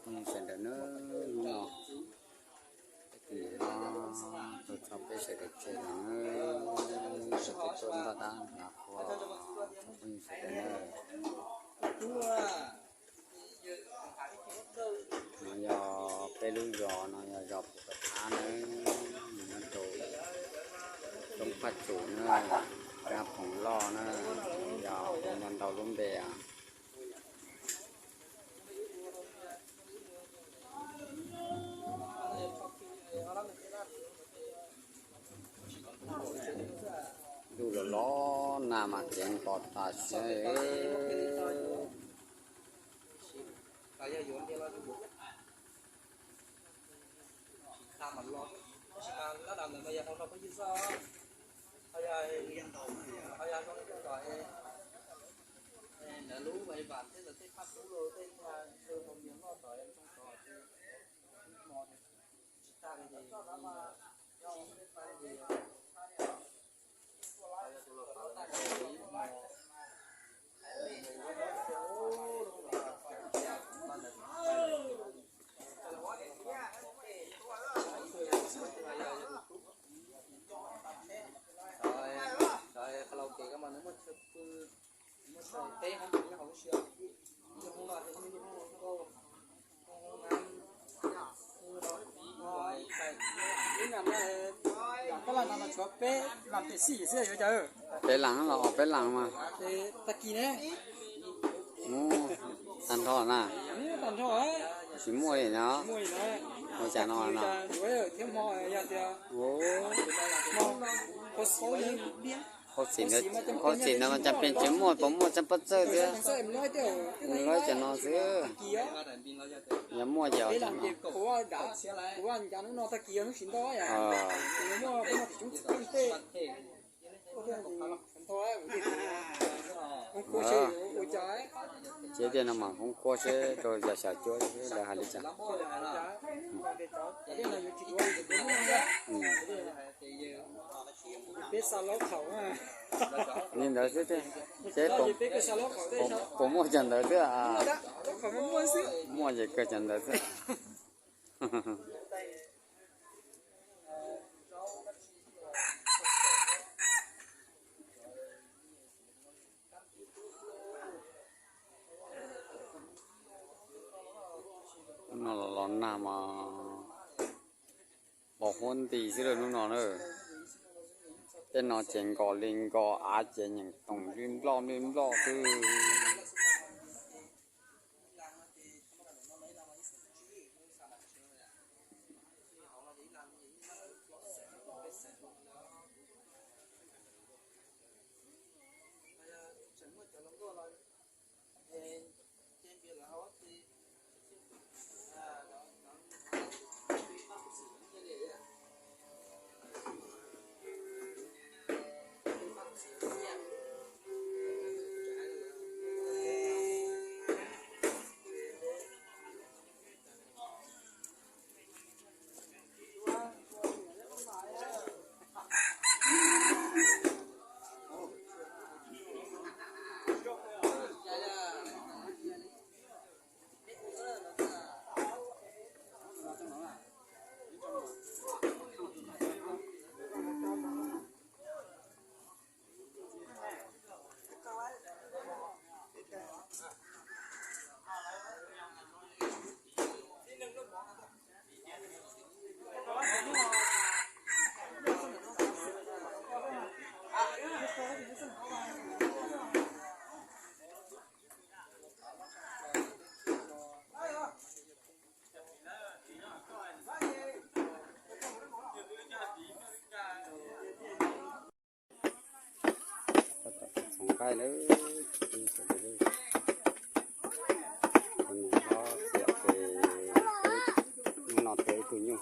Sawv daws nawb, hnub no tus niam hlob tuaj txog peb sawv daws tsev lawm nawb, sawv daws tuaj nrog tab hnov qhua, tsoom phooj ywg sawv daws nawb. No yog peb lub zos, no yog zos Pus Kos Thab nawb, nws nyob rau Roob Phaj Tsum na, Rab Phoom Loj na, yog ntau ntau lub npe. Ntuj los los nag mas kev npos tas siab. Peb leeg los peb leeg mas. Tag nrho na. Tsis muaj li no. Ua cas no no. Qhov txim no mas cas pes tsis muaj, puas muaj tseem pob txawj xwb. Lawv cov no xwb. Yog muaj ces ua cas no. Ces tias no mas hoob kuab seb rau yog xyaw cuab seb lawv hais li cas. Li ntawd xwb, seb puas muaj cov ntawd xwb. Muaj ces kawg cov ntawd xwb. Hnub no los los nag mas pos huab nti xwb lawm hnub no na. Tej no ces nkos li nkos, av ces nyeem toom nplij nploj nplij nploj xwb. Txhoov nqaij na, tsis tau sawv daws. Tus niam hlob txiam ces peb hnub no tuaj ib tug nyuj.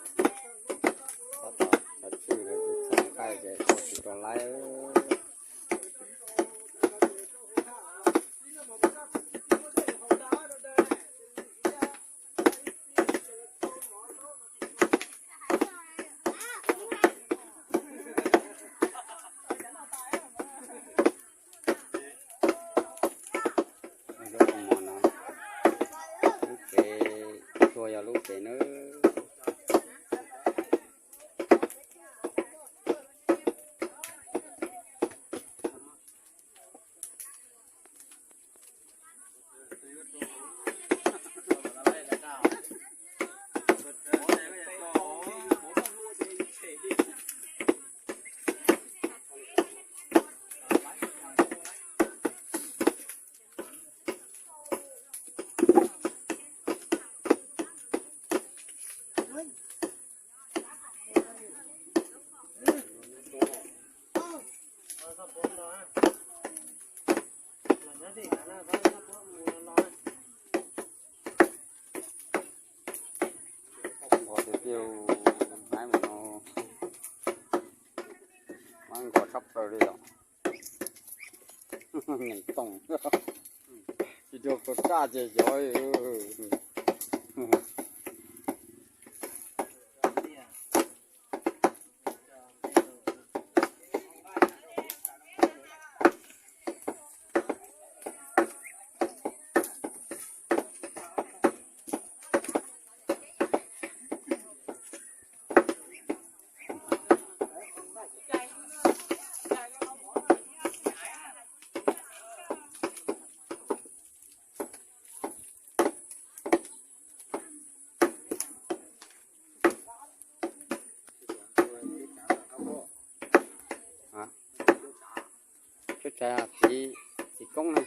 Tab tom txhoov nqaij ces ua tsis tau laib. Lub mos no, lub tsev tuag yog lub pem nawb. Nqos tiag tiag, haib mus no, mab nqos tshaj plaws li os. Nyeem toom, tsis dua kaus raj ces yov. Tsis, txiv koob ne.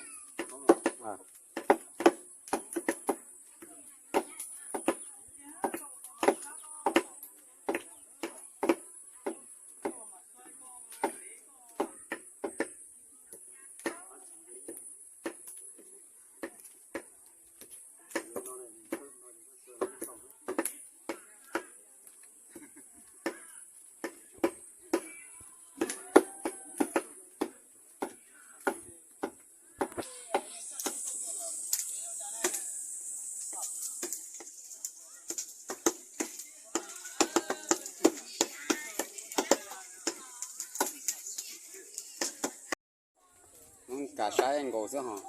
Hmoob kam saib nkaus xwb hos.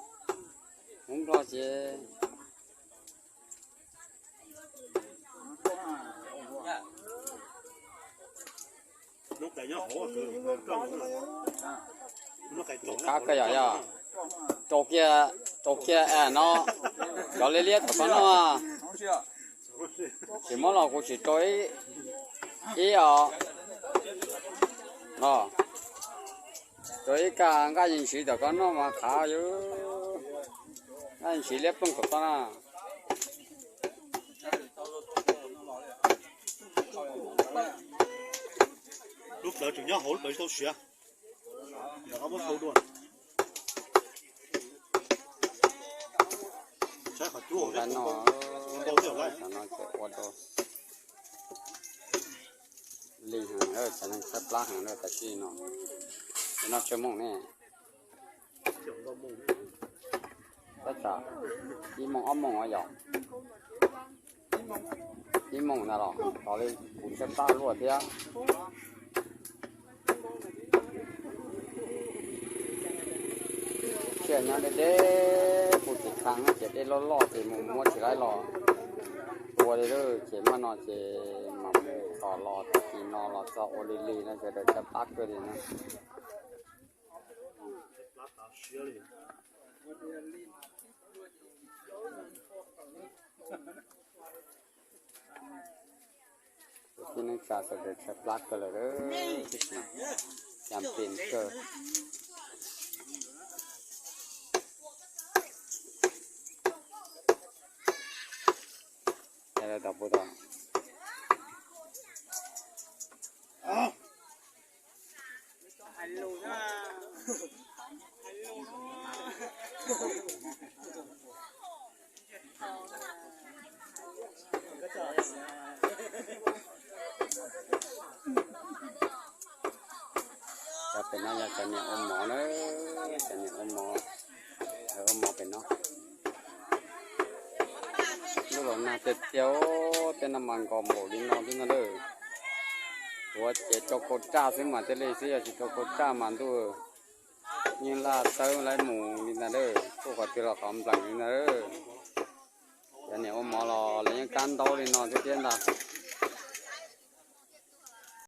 Hmoob Nplog ces qab koj yog yog rau kiag, rau kiag no, cov liab liab tom koj noj. Tsis muab los kuv tsis rau ib os. Rau ib kag nqaij yeej siv tom koj noj mas qhav yus, nqaij yeej siv liab plooj tom koj na. Lub plawv tseem nyob hauv lub plawv tsis tau siav. Ntawm koj muab sau dua. Saib qhov cub, qhov no ces ua rau li heev, cov neeg tshaib plab heev lawm tam sim no. Ces noj tsawg moos ne? Tab tsam ib moos ob moos os yom. Ib moos ntag los tos li kuv tshaib plab luaj thiab. Tsiaj nyob deb deb kuj tsis kheev ces dej loj loj ces mus muab tsis laib los tua li lawm. Ces maj no ces mam mus txog los tag kis no los txog ua li li no sawv daws tshaib plab kawg li na. Kwv tij neej tsa sawv daws tshaib plab kawg lawm, cas pes kawg. Lawv tom puas tom. Cov pem no yog cov niam ua mov na, cov niam ua mov, lawv ua mov pem no. Ntuj los nag tiag tiag, tej no mas nkos npaum li no xwb no lawm. Tuav ces rau kaus raj xwb mas thiaj li xwb, yog tsis rau kaus raj mas ntuj yeej laj tawb laib mus li ntag lawm, tuaj qhov twg los qhov nplees li ntag lawm. Cov niam ua mov los lawv yeej kab Ntau li no thiab ntag.